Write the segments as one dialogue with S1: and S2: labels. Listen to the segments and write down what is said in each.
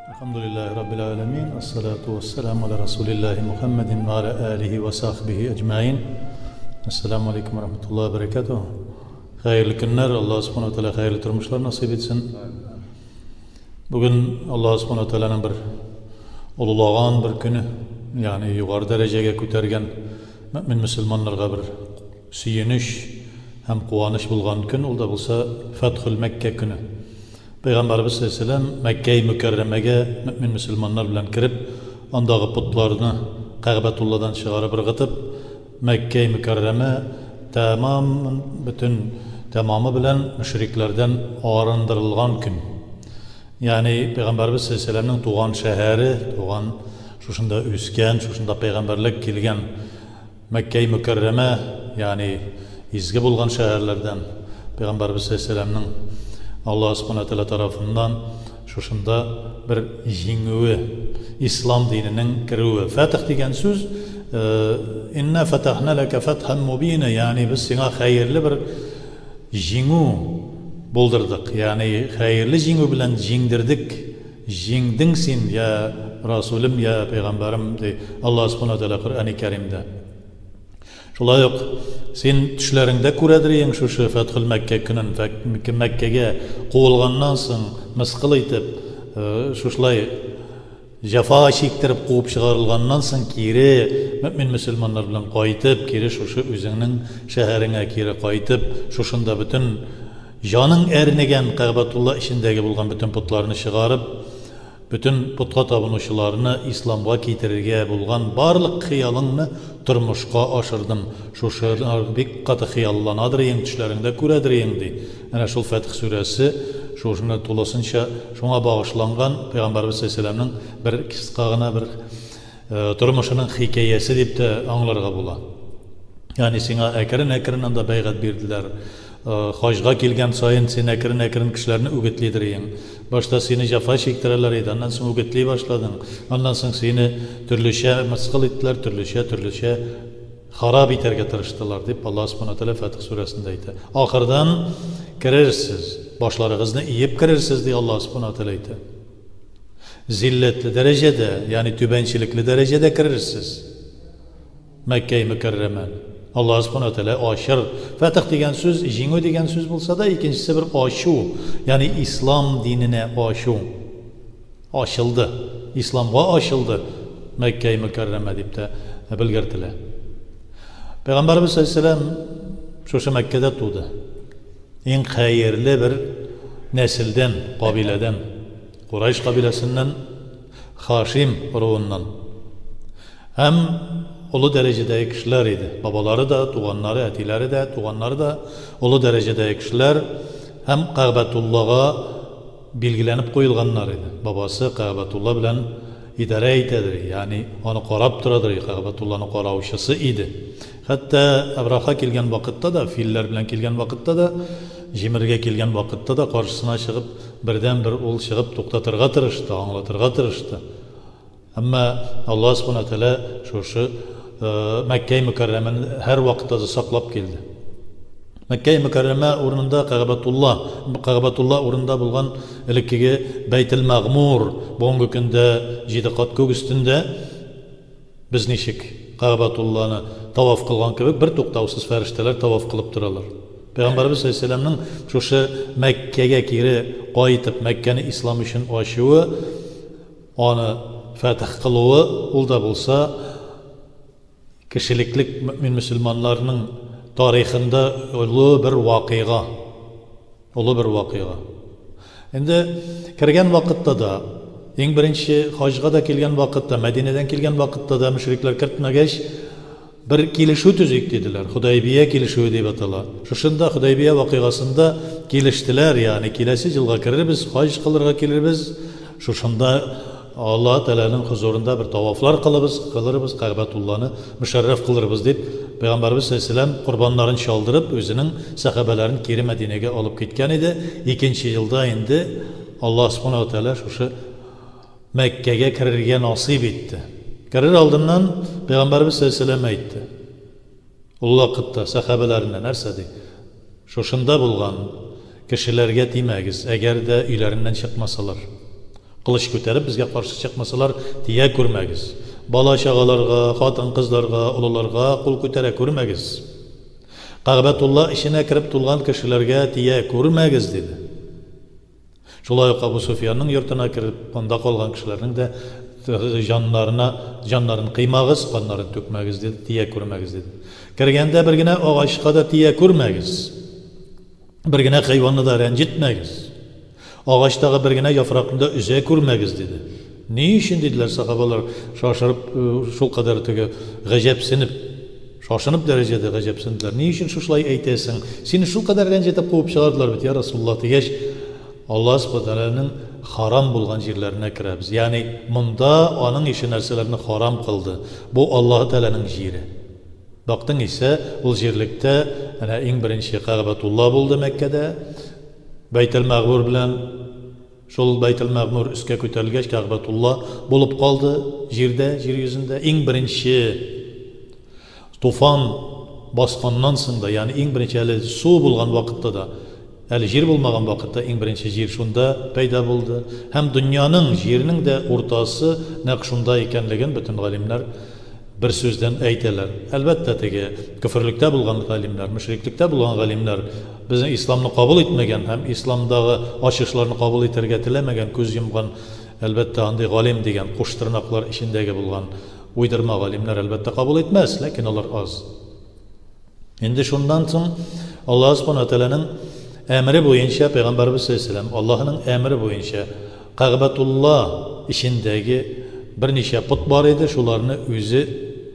S1: Әлхәмдүлилләһи раббил галәмин, әссәлату вәссәламу аля расулиллаһи Мухәммәдин вә аля алихи вә сахбихи әҗмәин. Әссәламу алейкум вә рахматуллаһи вә бәрәкәтүһ. Хәерле көннәр, Аллаһ субхана ва тәгалә хәерле тормышлар насыйп итсен. Бүген Аллаһ субхана ва тәгаләнең бер олылаган бер көне, ягъни югары дәрәҗәгә күтәргән мөмин мөселманнарга бер сөенеч һәм куаныч булган көн, ул да булса Фәтхул Мәккә көне. Пәйгамбәребез салләллаһу галәйһи ва сәлләм Мәккәи Мөкәррәмәгә мөэмин мөселманнар белән кереп, андагы потларны Кәгъбәтулладан чыгарып ыргытып, Мәккәи Мөкәррәмә тәмам бөтен тәмамы белән мөшрикләрдән арындырылган көн. Ягъни Пәйгамбәребез салләллаһу галәйһи ва сәлләмнең туган шәһәре, туган шушында үскән, шушында пәйгамбәрлек килгән Мәккәи Мөкәррәмә, ягъни изге булган шәһәрләрдән, Пәйгамбәребез салләллаһу галәйһи Аллаһ Субхана Тәгалә тарафыннан шушында бер җиңүе, ислам диненең керүе. Фәтх дигән сүз, Инна фәтәхнә ләкә фәтхан мубина, ягъни без сиңа хәерле бер җиңү булдырдык, ягъни хәерле җиңү белән җиңдердек. Җиңдең син, йә Расүлем, йә Пәйгамбәрем, ди Аллаһ Сүбхәнәһү вә Тәгалә Коръәни Кәримдә. Шулай ук син төшләреңдә күрәдер иең шушы Фәтхел Мәккә көнен, Мәккәгә куылганнан соң мыскыл итеп, шушылай җәфа чиктереп куып чыгарылганнан соң кире мөэмин мөселманнар белән кайтып, кире шушы үзеңнең шәһәреңә кире кайтып, шушында бөтен Җаның әрнегән Кәгъбәтулла эчендәге булган бөтен потларны чыгарып, бөтен потка табынучыларны исламга китерергә булган барлык хыялыңны тормышка ашырдым. Шушы бик каты хыялланадыр иең, төшләреңдә күрәдер иең, ди. Әнә шул Фәтх сүрәсе шушыны тулысынча шуңа багышланган Пәйгамбәребез салләллаһу галәйһи ва сәлләмнең бер кыска гына бер тормышының хикәясе дип тә аңларга була. Ягъни сиңа әкрен-әкрен анда бәйгать бирделәр. Хаҗга килгән саен син әкрен-әкрен кешеләрне үгетлидер иең. Башта сине җәфа чиктерәләр иде, аннан соң үгетли башладың. Аннан соң сине төрлечә мыскыл иттеләр, төрлечә, төрлечә харап итәргә тырыштылар, дип Аллаһ Субхана Тәгалә Фәтх сүрәсендә әйтә. Ахырдан керерсез, башларыгызны иеп керерсез, ди Аллаһ Субхана Тәгалә әйтә. Зилләтле дәрәҗәдә, ягъни түбәнчелекле дәрәҗәдә керерсез. Мәккәи Мөкәррәмәне. Аллаһ Субхана ва Тәгалә ачыр. Фәтх дигән сүз җиңү дигән сүз булса да, икенчесе бер ачу, ягъни ислам диненә ачу. Ачылды. Исламга ачылды Мәккәи Мөкәррәмә дип тә белгертелә. Пәйгамбәребез саллаллаһу алейһи ва шушы Мәккәдә туды. Иң хәерле бер нәселдән, кабиләдән, Курайш кабиләсеннән, Хашим ыруыннан. Һәм олы дәрәҗәдәге кешеләр иде. Бабалары да, туганнары, әтиләре дә, туганнары да олы дәрәҗәдәге кешеләр һәм Кәгъбәтуллага билгеләнеп куелганнар иде. Бабасы Кәгъбәтулла белән идарә итәдер, ягъни аны карап торадыр, Кәгъбәтулланы караучысы иде. Хәтта Әбраха килгән вакытта да, филләр белән килгән вакытта да, җимерергә килгән вакытта да каршысына чыгып, бердәнбер ул чыгып туктатырга тырышты, аңлатырга тырышты. Әмма Аллаһ Субхана Тәгалә шушы Мәккәи Мөкәррәмәне һәрвакытта да саклап килде. Мәккәи Мөкәррәмә урынында Кәгъбәтулла, Кәгъбәтулла урынында булган элеккеге Бәйтел Мәгъмур, бүгенге көндә җиде кат күк өстендә без ничек Кәгъбәтулланы таваф кылган кебек, бер туктаусыз фәрештәләр таваф кылып торалар. Пәйгамбәребез салләллаһу галәйһи ва сәлләмнең шушы Мәккәгә кире кайтып, Мәккәне ислам өчен ачуы Аны фәтех кылуы, ул да булса, кешелеклек мөэмин-мөселманнарның тарихында олы бер вакыйга. Олы бер вакыйга. Инде кергән вакытта да, иң беренче хаҗга да килгән вакытта, Мәдинәдән килгән вакытта да мөшрикләр кертмәгәч, Бер килешү төзик, диделәр. Хөдәйбия килешүе дип атала. Шушында Хөдәйбия вакыйгасында килештеләр, ягъни киләсе елга керербез, хаҗ кылырга килербез, шушында Аллаһы Тәгаләнең хозурында бер тавафлар кылыбыз, кылырбыз, Кәгъбәтулланы мөшәррәф кылырбыз дип, Пәйгамбәребез салләллаһу галәйһи ва сәлләм корбаннарын чалдырып, үзенең сәхабәләрен кире Мәдинәгә алып киткән иде. Икенче елда инде Аллаһ Субхана ва Тәгалә шушы Мәккәгә керергә насыйп итте. Керер алдыннан Пәйгамбәребез салләллаһу галәйһи ва сәлләм әйтте. Ул вакытта сәхабәләренә нәрсә ди? Шушында булган кешеләргә тимәгез, әгәр дә өйләреннән чыкмасалар. Кылыч күтәреп безгә каршы чыкмасалар, тия күрмәгез. Бала-чагаларга, хатын-кызларга, олыларга кул күтәрә күрмәгез. Кәгъбәтулла эченә кереп тулган кешеләргә тия күрмәгез, диде. Шулай ук Абу Суфиянның йортына кереп, анда калган кешеләрнең дә җаннарына, җаннарын кыймагыз, каннарын түкмәгез, диде, тия күрмәгез, диде. Кергәндә бер генә агачка да тия күрмәгез. Бер генә хайванны да рәнҗетмәгез. Агачтагы бер генә яфракны да өзә күрмәгез, диде. Ни өчен, диделәр сахабалар, шашырып, шулкадәр теге гаҗәпсенеп, шашынып дәрәҗәдә гаҗәпсенделәр. Ни өчен шушылай әйтәсең? Сине шулкадәр рәнҗетеп куып чыгардылар бит, я Расулуллаһ, дигәч, Аллаһ Субхану Тәгаләнең харам булган җирләренә керәбез. Ягъни монда аның ише нәрсәләрне харам кылды. Бу Аллаһы Тәгаләнең җире. Бактың исә, ул җирлектә әнә иң беренче Кәгъбәтулла булды Мәккәдә. Бәйтел-Мәгъмур белән шул Бәйтел-Мәгъмур өскә күтәрелгәч, Кәгъбәтулла булып калды җирдә, җир йөзендә. Иң беренче туфан басканнан соң да, ягъни иң беренче әле су булган вакытта да, әле җир булмаган вакытта иң беренче җир шунда пәйда булды. Һәм дөньяның, җирнең дә уртасы нәкъ шунда икәнлеген бөтен галимнәр бер сүздән әйтәләр. Әлбәттә, теге көферлектә булган галимнәр, мөшриклектә булган галимнәр, безнең исламны кабул итмәгән һәм исламдагы ачышларны кабул итәргә теләмәгән, күз йомган, әлбәттә, андый галим дигән куш тырнаклар эчендәге булган уйдырма галимнәр, әлбәттә, кабул итмәс, ләкин алар аз. Инде шуннан соң Аллаһ Субхану ва Тәгаләнең әмере буенча Пәйгамбәрбез саллаллаһу алейһи Аллаһның әмере буенча Кәгъбәтулла эчендәге берничә пот бар иде, шуларны үзе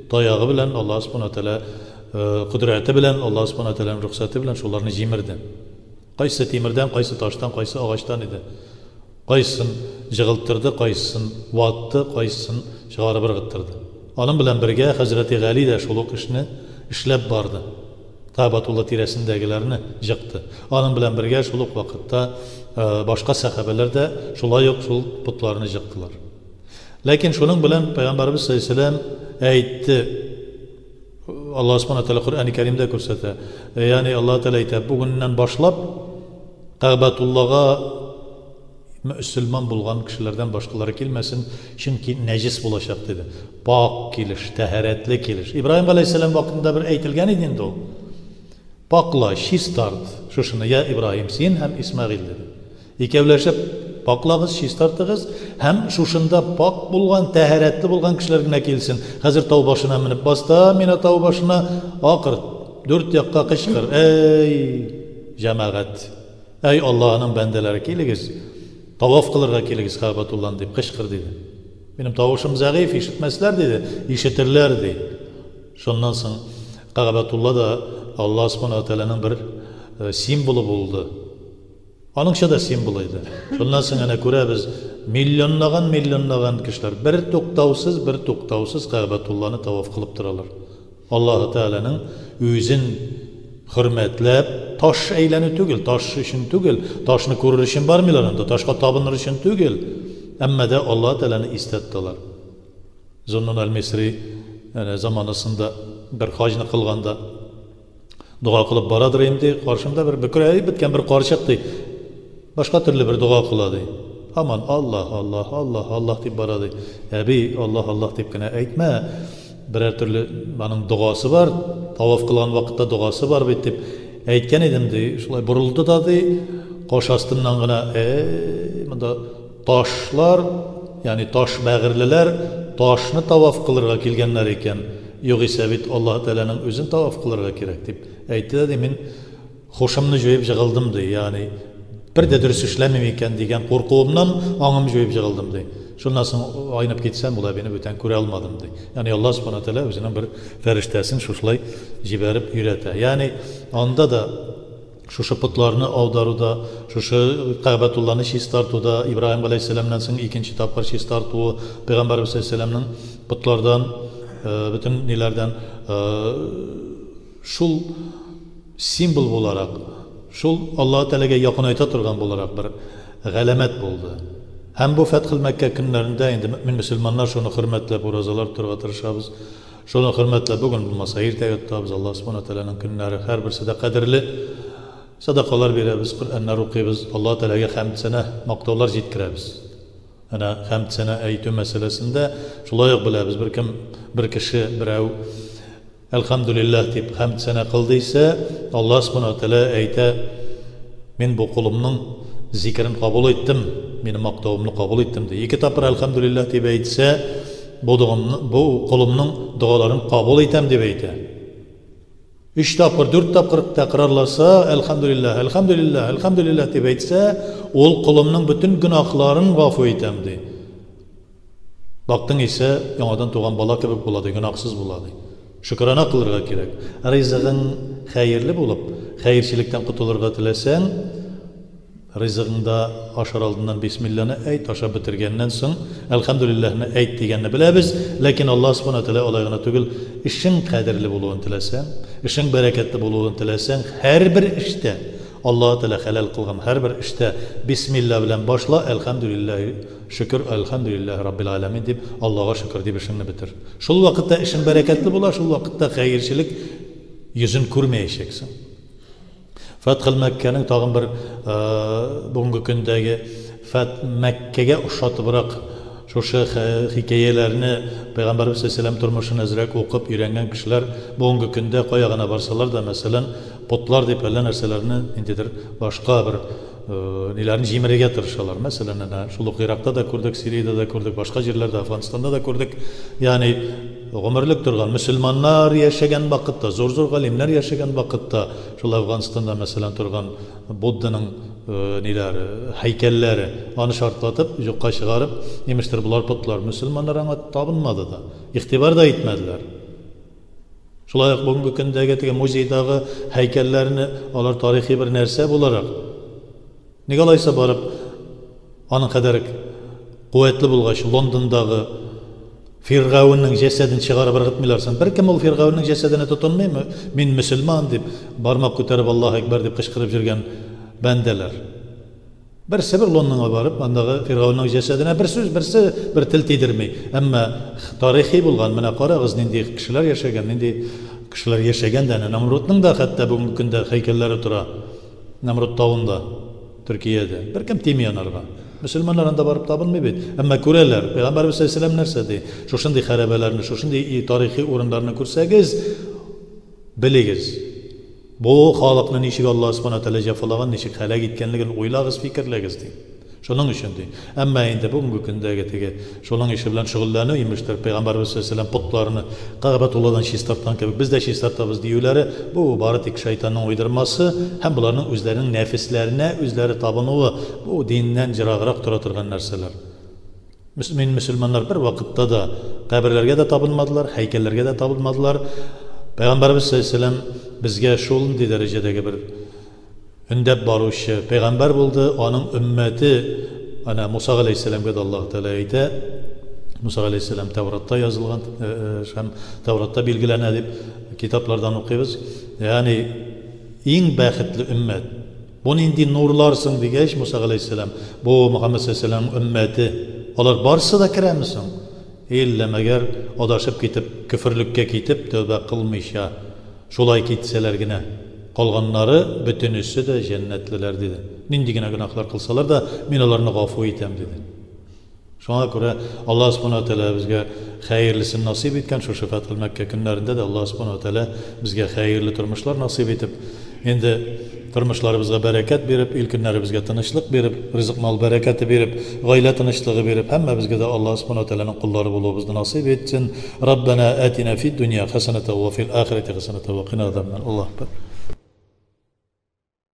S1: таягы белән Аллаһ Субхану ва Тәгалә кодрәте белән, Аллаһ Субхану ва Тәгаләнең рөхсәте белән шуларны җимерде. Кайсы тимердән, кайсы таштан, кайсы агачтан иде. Кайсысын җыгылттырды, кайсысын ватты, кайсысын чыгарып ыргыттырды. Аның белән бергә хәзрәти Гали дә шул ук эшне эшләп барды. Кәгъбәтулла тирәсендәгеләрне җыкты. Аның белән бергә шул ук вакытта башка сәхабәләр дә шулай ук шул потларны җыктылар. Ләкин шуның белән Пәйгамбәребез саллаллаһу алейһи ва сәлләм әйтте, Аллаһ Субхану Тәгалә Коръәни Кәримдә күрсәтә. Ягъни Аллаһ Тәгалә әйтә, бүгеннән башлап Кәгъбәтуллага мөселман булган кешеләрдән башкалары килмәсен, чөнки нәҗес булачак диде. Пак килеш, тәһарәтле килеш. Ибраһим галәйһиссәлам вакытында бер әйтелгән иде инде ул. Пакла, чистарт шушыны, я Ибраһим, син һәм Исмәгыйль диде. Икәүләшеп паклагыз, чистартыгыз һәм шушында пак булган, тәһарәтле булган кешеләр генә килсен. Хәзер тау башына менеп бас та, мина тау башына акыр, дүрт якка кычкыр. Әй, җәмәгать! Әй, Аллаһының бәндәләре, килегез, таваф кылырга килегез Кәгъбәтулланы, дип кычкыр, диде. Минем тавышым зәгыйфь, ишетмәсләр, диде. Ишетерләр, ди. Шуннан соң Кәгъбәтулла да Аллаһ Субхана ва Тәгаләнең бер символы булды. Аныңча да символ иде. Шуннан соң әнә күрәбез, миллионлаган-миллионлаган кешеләр бер туктаусыз, бер туктаусыз Кәгъбәтулланы таваф кылып торалар. Аллаһы Тәгаләнең үзен хөрмәтләп, таш әйләнү түгел, таш өчен түгел, ташны күрер өчен бармыйлар анда, ташка табыныр өчен түгел, әмма дә Аллаһы Тәгаләне истә тоталар. Зуннун әл-Мисри әнә заманасында бер хаҗны кылганда дога кылып барадыр инде, каршымда бер бөкрәеп беткән бер карчык ди. Башка төрле бер дога кыла ди. Һаман Аллаһ, Аллаһ, Аллаһ, Аллаһ дип бара ди. Әби, Аллаһ, Аллаһ дип кенә әйтмә. Берәр төрле аның догасы бар, таваф кылган вакытта догасы бар бит дип әйткән идем ди. Шулай борылды да ди, каш астыннан гына, әй, монда ташлар, ягъни таш бәгырьлеләр ташны таваф кылырга килгәннәр икән. Югыйсә бит Аллаһы Тәгаләнең үзен таваф кылырга кирәк, дип әйтте дә ди, мин хушымны җуеп җыгылдым, ди, ягъни бер дә дөрес эшләмим икән дигән куркуымнан аңым җуеп җыгылдым, ди. Шуннан соң айнып китсәм, ул әбине бүтән күрә алмадым, ди. Ягъни Аллаһ Субхана Тәгалә үзенең бер фәрештәсен шушылай җибәреп өйрәтә. Ягъни анда да шушы потларны аударуда, шушы Кәгъбәтулланы чистартуда, Ибраһим галәйһиссәламнән соң икенче тапкыр чистартуы, Пәйгамбәребез саллаллаһу алейһи потлардан, бөтен ниләрдән шул символ буларак, шул Аллаһы Тәгаләгә якынайта торган буларак бер галәмәт булды. Һәм бу Фәтхел Мәккә көннәрендә инде мөэмин мөселманнар шуны хөрмәтләп уразалар тотарга тырышабыз. Шуны хөрмәтләп бүген булмаса иртәгә тотабыз. Аллаһ Субхана Тәгаләнең көннәре һәрберсе дә кадерле. Садакалар бирәбез, Коръәннәр укыйбыз, Аллаһ Тәгаләгә хәмд-сәна, мактаулар җиткерәбез. Әнә хәмд сәна әйтү мәсьәләсендә шулай ук беләбез, бер кем, бер кеше, берәү Әлхәмдүлилләһ дип хәмд сәна кылды исә, Аллаһ Субхана ва Тәгалә әйтә, Мин бу колымның зикерен кабул иттем, минем мактавымны кабул иттем, ди. Ике тапкыр Әлхәмдүлилләһ дип әйтсә, бу догамны, бу колымның догаларын кабул итәм дип әйтә. Өч тапкыр, дүрт тапкыр тәкрарласа, Әлхәмдүлилләһ, әлхәмдүлилләһ, әлхәмдүлилләһ дип әйтсә, ул колымның бөтен гөнаһларын гафу итәм, ди. Бактың исә, яңадан туган бала кебек була, ди, гөнаһсыз була, ди. Шөкрана кылырга кирәк. Ризыгың хәерле булып, хәерчелектән котылырга теләсәң, Ризыгыңда ашар алдыннан бисмилланы әйт, ашап бетергәннән соң әлхәмдүлилләһне әйт дигәнне беләбез, ләкин Аллаһ Субхана Тәгалә алай гына түгел, эшең кадерле булуын теләсәң, эшең бәрәкәтле булуын теләсәң, һәрбер эштә, Аллаһы Тәгалә хәләл кылган һәрбер эштә бисмилла белән башла, әлхәмдүлилләһи шөкер, әлхәмдүлилләһи раббил галәмин дип, Аллаһга шөкер дип эшеңне бетер. Шул вакытта эшең бәрәкәтле була, шул вакытта хәерчелек йөзен күрмәячәксең. Фәтхел Мәккәнең тагын бер бүгенге көндәге Фәт Мәккәгә охшатыбрак шушы хикәяләрне Пәйгамбәрбез саллаллаһу тормышын әзрәк укып өйрәнгән кешеләр бүгенге көндә кая гына барсалар да, мәсәлән, потлар дип әллә нәрсәләрне ниндидер башка бер ниләрне җимерергә тырышалар. Мәсәлән, әнә шул ук Иракта да күрдек, Сириядә дә күрдек, башка җирләрдә, Әфганстанда да күрдек. Ягъни гомерлек торган мөселманнар яшәгән вакытта, зур-зур галимнәр яшәгән вакытта, шул Әфганстанда, мәсәлән, торган Будданың ниләре, һәйкәлләре, аны шартлатып, юкка чыгарып, имештер, болар потлар. Мөселманнар аңа табынмады да, игътибар да итмәделәр. Шулай ук бүгенге көндәге теге музейдагы һәйкәлләрне алар тарихи бер нәрсә буларак, ник алайса барып, аның кадәр куәтле булгач, Лондондагы Фиргавеннең җәсәден чыгарып ыргытмыйлар соң? Беркем ул Фиргавеннең җәсәденә тотынмыймы? Мин мөселман дип, бармак күтәреп Аллаһ әкбәр дип кычкырып йөргән бәндәләр. Берсе бер Лондонга барып, андагы Фиргавеннең җәсәденә бер сүз, берсе бер тел тидерми. Әмма тарихи булган, менә карагыз, нинди кешеләр яшәгән, нинди кешеләр яшәгән дә, әнә Нәмрудның да хәтта бүгенге көндә һәйкәлләре тора. Нәмруд тавында. Төркиядә. Беркем тими анарга. Мөселманнар анда барып табынмый бит. Әмма күрәләр. Пәйгамбәребез саллаллаһу алейһи нәрсә ди? Шушындый хәрабәләрне, шушындый тарихи урыннарны күрсәгез, белегез. Бу халыкны ничек Аллаһ Субхана Тәгалә җәфалаган, ничек һәлак иткәнлеген уйлагыз, фикерләгез ди. Шуның өчен ди. Әмма инде бүгенге көндәге теге шуның ише белән шөгыльләнү, имештер, Пәйгамбәребез саллаллаһу алейһи ва сәлләм потларны Кәгъбәтулладан чистарткан кебек, без дә чистартабыз диюләре, бу бары тик шайтанның уйдырмасы һәм боларның үзләренең нәфесләренә үзләре табынуы, бу диннән ераграк тора торган нәрсәләр. Мөэмин мөселманнар бер вакытта да каберләргә дә табынмадылар, һәйкәлләргә дә табынмадылар. Пәйгамбәребез саллаллаһу алейһи ва сәлләм безгә шундый дәрәҗәдәге бер Өндәп баручы пәйгамбәр булды, аның өммәте, әнә Муса галәйһиссәламгә дә Аллаһ Тәгалә әйтә, Муса галәйһиссәлам Тәүратта язылган һәм Тәүратта билгеләнә дип китаплардан укыйбыз. Ягъни иң бәхетле өммәт. Бу нинди нурлар соң дигәч, Муса галәйһиссәлам, бу Мөхәммәд саллаллаһу алейһи ва сәлләмнең өммәте. Алар барсы да керәме соң? Иллә мәгәр адашып китеп, көферлеккә китеп, тәүбә кылмыйча. Шулай китсәләр генә. Калганнары бөтенесе дә җәннәтлеләр, диде. Нинди генә гөнаһлар кылсалар да, мин аларны гафу итәм, диде. Шуңа күрә Аллаһ Субхана ва Тәгалә безгә хәерлесен насыйп иткән шушы Фәтхел Мәккә көннәрендә дә Аллаһ Субхана ва Тәгалә безгә хәерле тормышлар насыйп итеп, инде тормышларыбызга бәрәкәт биреп, ил-көннәребезгә тынычлык биреп, ризык-мал бәрәкәте биреп, гаилә тынычлыгы биреп, һәммәбезгә дә Аллаһ Субхана ва Тәгаләнең коллары булуыбызны насыйп итсен. Раббана атина фид дөнья хәсәнәтә ва фил ахирәти хәсәнәтә ва кина азабнар. Аллаһу акбар.